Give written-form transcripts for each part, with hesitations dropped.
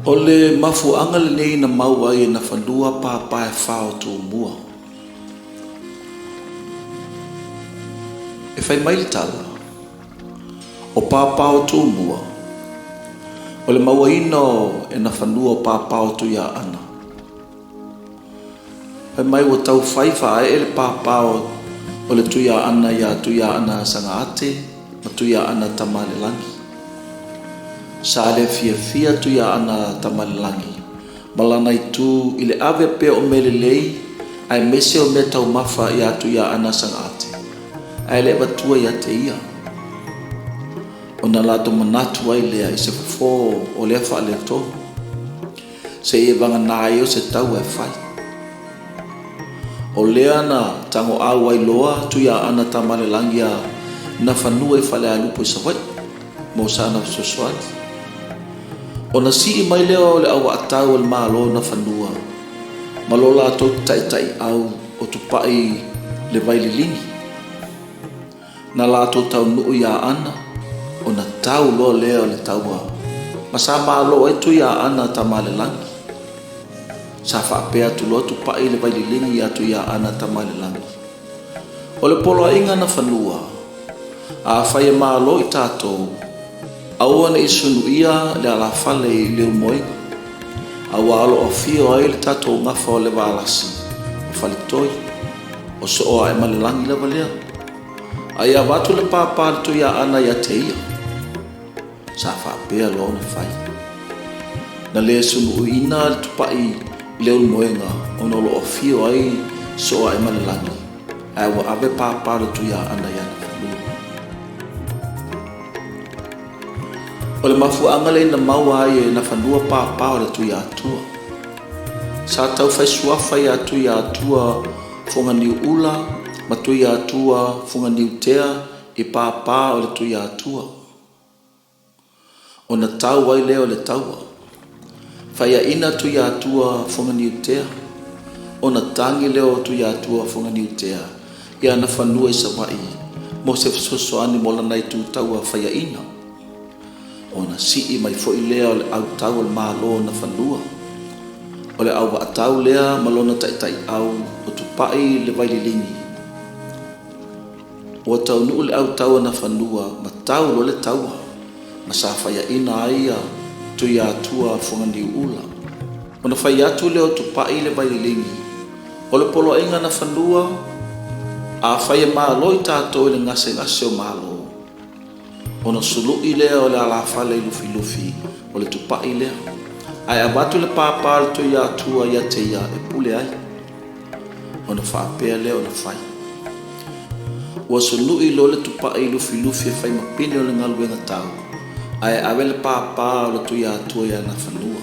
O le mafuaaga lenei na maua ai e Nafanua papa e fa o Tumua. E fai mai le tala, o papa o Tumua, o le mauaina o e Nafanua o papa o Tuiaana. Fai mai ua tau fai faaee le papa o le Tuiaana iā Tuiaana Sagaate ma Tuiaana Tamalelagi. Sa le fiafia Tuiaana Tamalelagi ma lana itu i le ave pea o mea lelei aemaise o mea taumafa iā Tuiaana Sagaate, ae le avatua ia te ia. Ona latou manatu ai lea i se fofo o lea faaletonu. Seia vagana ai o se taua e fai. O lea na tagoau ai loa Tuiaana Tamalelagi a Nafanua i Falealupo i Savaii mo sana fesoasoani. Ona sii mai lea o le auaatau a le Malo Nafanua ma lo latou taitaiau o Tupai le Vaililigi. Na latou taunuu iā Ana, ona tau loa lea o le taua, ma sa malo ai Tuiaana Tamalelagi. Sa faapea atu loa Tupai le Vaililigi iā Tuiaana Tamalelagi, O le poloaiga na fanua, afai e malo i tatou, aua ne i sunuia le alafale i Leulumoega, aua o lo o afio ai le tatou gafa o le Valasi o Faletoi. O soo ae ma le lagi lava lea. A ia avatu le pāpā a le Tuiaana ia te ia, sa faapea loa ona fai. Na le sunuuina le tupai i Leulumoega ona o lo o afio ai soo ae ma le lagi, ae ua ave pāpā o le Tuiaana i ana fanua. O le mafuaaga lea na maua ai e Nafanua pāpā o le Tuiatua. Sa tau fai suafa iā Tuiatua Foganiuula ma Tuiatua Foganiutea i pāpā o le Tuiatua. Ona tau ai lea o le taua. Faiaina Tuiatua Foganiutea, ona tagi lea o Tuiatua Foganiutea i ana fanua i Savaii mo se fesoasoani mo lana itu taua faiaina. Ona sii mai foi lea o le autau o le Malo ona fanua. O le auvaatau lea ma lona taitaiau o Tupai le Vaililigi. Ua taunuu le autau o Nafanua ma tau loa le taua ma sa faiaina ai a Tuiatua Foganiuula. Ona fai atu lea o Tupai le Vaililigi, O le poloaiga Nafanua, afai e malo i tatou i le gasegase o Malo, Ona sului lea o le alafale i Lufilufi, o le tupai lea. Ae avatu le pāpā o le Tuiatua ia te ia e pule ai. Ona faapea lea ona fai. Ua sului loa le tupai i Lufilufi e fai ma pine o le galuega tau, ae ave le pāpā o le Tuiatua ia Nafanua.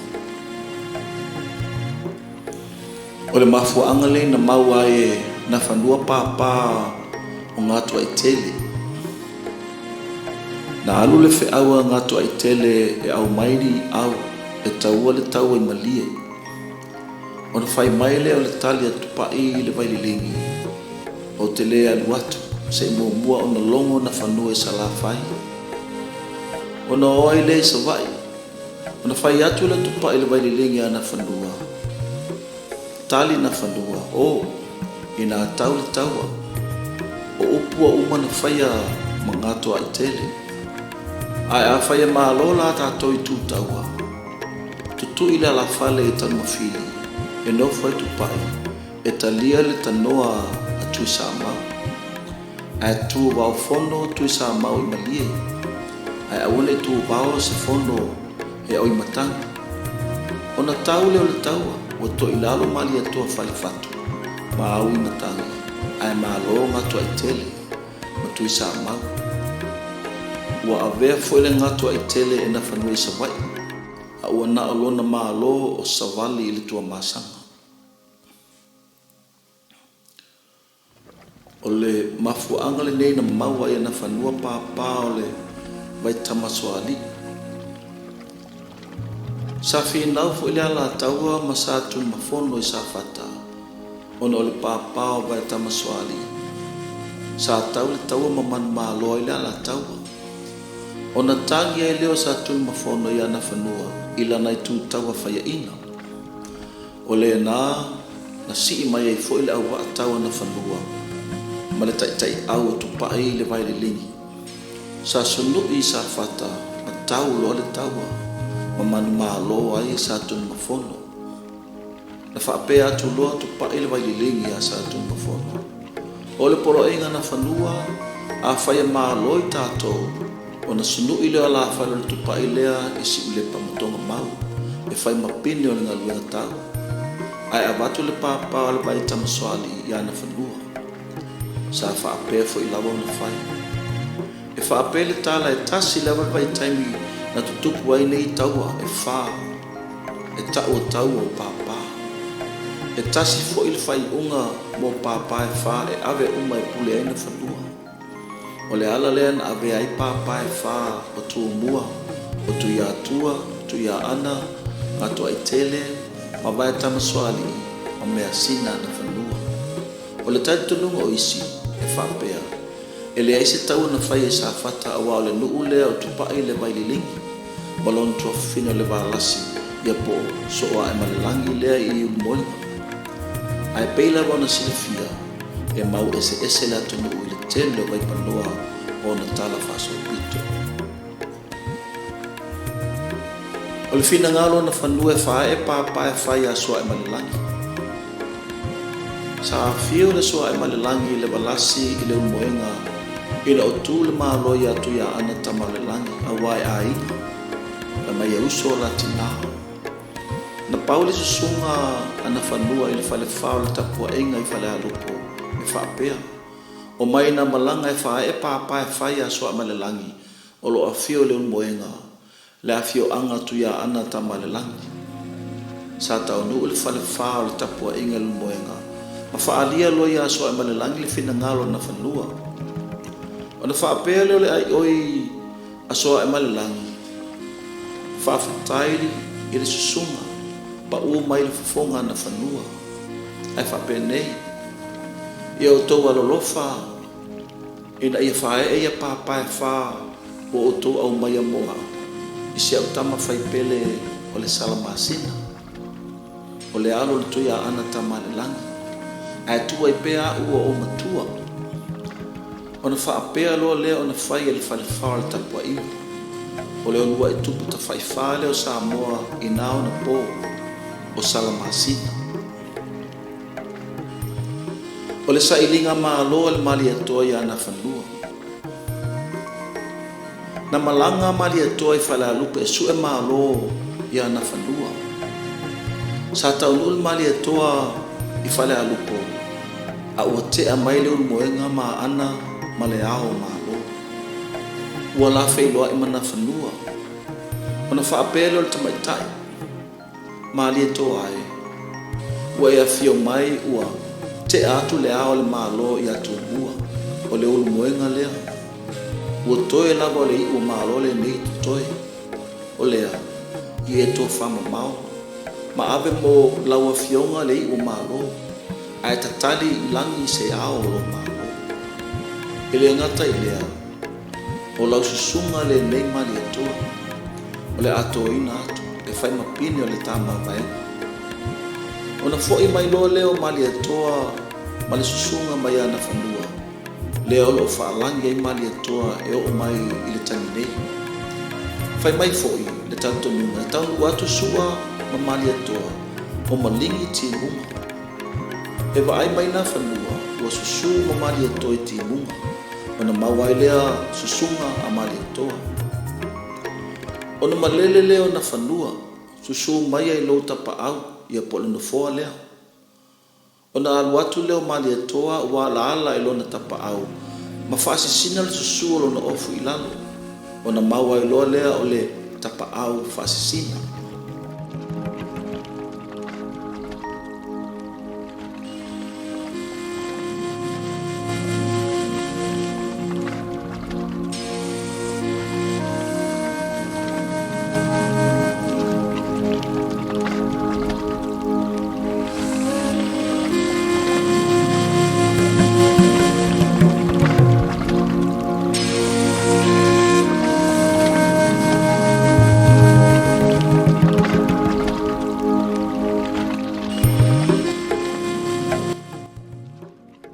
O le mafuaaga lea na maua ai e Nafanua pāpā o Gatoaitele. Na alu le feau a Gatoaitele e aumai ni au e taua le taua i Malie. Ona fai mai lea o le tali a Tupai i le Vaililigi, Ou te le alu atu, se i muamua ona logo Nafanua i Salafai. Ona o ai lea i Savaii. Ona fai atu le Tupai i le Vaililigi a Nafanua. Tali Nafanua, O, inā tau le taua. O upu ua uma na faia ma Gatoaitele. Ae afai e malo la tatou i Tutaua, tutui le alafale i Tanumafili e nofo ai Tupai e talia le tanoa a Tuisamau. Ae tu vao fono Tuisamau i Malie, ae aua ne i tu vao se fono e oi matagi. Ona tau lea o le taua, ua toilalo Malietoa Falefatu ma Auimatagi, ae malo Gatoaitele ma Tuisamau. Ua avea foi le Gatoaitele e Nafanua i Savaii, a ua na o lona malo o Savali i le Tuamasaga. O le mafuaaga lenei na maua ai e Nafanua pāpā o le Vaitamasoalii. Sa finau foi le Alataua ma Sa Tunumafono i Safata ona o le pāpā o Vaitamasoalii. Sa tau le taua ma manumalo ai le Alataua. Ona tagi ai lea o Sa Tunumafono iā Nafanua. i lana itu taua faiaina. O lena na sii mai ai foi le auvaa tau a Nafanua ma le taitaiau o Tupai i le Vaileligi. Sa sunu'i i Safata ma tau loa le taua ma manumalo ai Satunumafono. Na faapea atu loa Tupai le Vailelegi ia Satunumafono, O le poloaiga a Nafanua, afai e malo i tatou, ona sunu'i lea o alafale o le Tupai lea i Siulepa ma Togamau e fai ma pine o le galuega tau, ae avatu le papa o le Vaitamasoalii ia Nafanua. Sa faapea foi lava ona fai. E faapea le tala e tasi lava le vaitaimi na tutupu ai nei taua e fa e ta'u o taua o papa. E tasi foi le faaiuga mo papa e fa e ave uma e pule ai Nafanua. O le ala lea na avea ai papa e fa o Tumua, o Tuiatua, Tuiaana, Gatoaitele ma Vaetamasoalii ma Measina a Nafanua. O le talitonuga o isi, e faapea, e leai se taua na faia i Safata aua o le nuu lea o Tupai le Vailelegi ma lona tuafafine o le Valasi ia po o Sooaemalelagi lea i Ulumoega. Ae pei lava ona silafia, e mau eseese le atunuu i le tele o vaipanoa o ona tala faasolopito. O le finagalo o Nafanua e faaee papa e fai ia Sooaemalelagi. Sa afio le Sooaemalelagi i le Valasi i le Ulumoega ina o tu le Malo ia Tuiaana Tamaolelagi aua e aiga, fai mai e uso o la tina. Na pau le susuga a Nafanua i le falefa o le tapuaiga i Falealupo e faapea, Omai ina malaga e faaee papa e fai ia Sooaemalelagi o lo o afio i le Ulumoega, le afioaga Tuiaana Tamaolelagi. Sa taunuu le falefa o le tapuaiga i le Ulumoega ma faaalia loa ia Sooaemalelagi le finagalo o Nafanua. Ona faapea lea o le aioi a Sooaemalelagi, Faafetai i le susuga, pau mai le fofoga a Nafanua. Ae faapenei, Ia outou alolofa ina ia faaee ia papa e fa ua outou aumaia mo au, i si au tama faipele o le Salamasina, o le alo o le Tuiaana Tamalelagi, ae tuu ai pea au ua ou matua. Ona faapea loa lea ona fai e le falefa o le tapuaiga, o le uluai tupu tafaifa lea o Samoa i na ona po, o Salamasina. O le sailiga malo a le Malietoa ia Nafanua. Na malaga Malietoa i Falealupo e sue malo ia Nafanua. Sa taunuu le Malietoa i Falealupo a ua tea mai le Ulumoega ma Aana ma le Ao o Malo. Ua la feiloai ma Nafanua. Ona faapea lea o le tamaitai, Malietoa e, ua e afio mai ua tea atu le Ao o le Malo ia Tumua, o le Ulumoega lea. Ua toe lava o le iu o Malo lenei i totoe. O lea, ia e tofamamao, ma ave mo lau afioga le iu o Malo, ae tatali i lagi se ao o lou Malo. E le gata i lea, o lau susuga lenei Malietoa, o le a toina atu e fai ma pine o le tamavaega. Ona foi mai loa lea o Malietoa ma le susuga mai ia Nafanua, lea o lo o faalagi ai Malietoa e oo mai i le taimi nei. Fai mai foi le talitonuga e taunuu atu Sua ma Malietoa o maligi timuga. E vaai mai Nafanua ua susu ma Malietoa i timuga, ona maua ai lea susuga a Malietoa. Ona malele lea o Nafanua, susu maia i lou tapaau, ia po o le nofoa lea. Ona alu atu lea o Malietoa ua alaala i lona tapaau ma faasisina le susu o lona ofu i lalo, ona maua ai loa lea o le tapaau faasisina.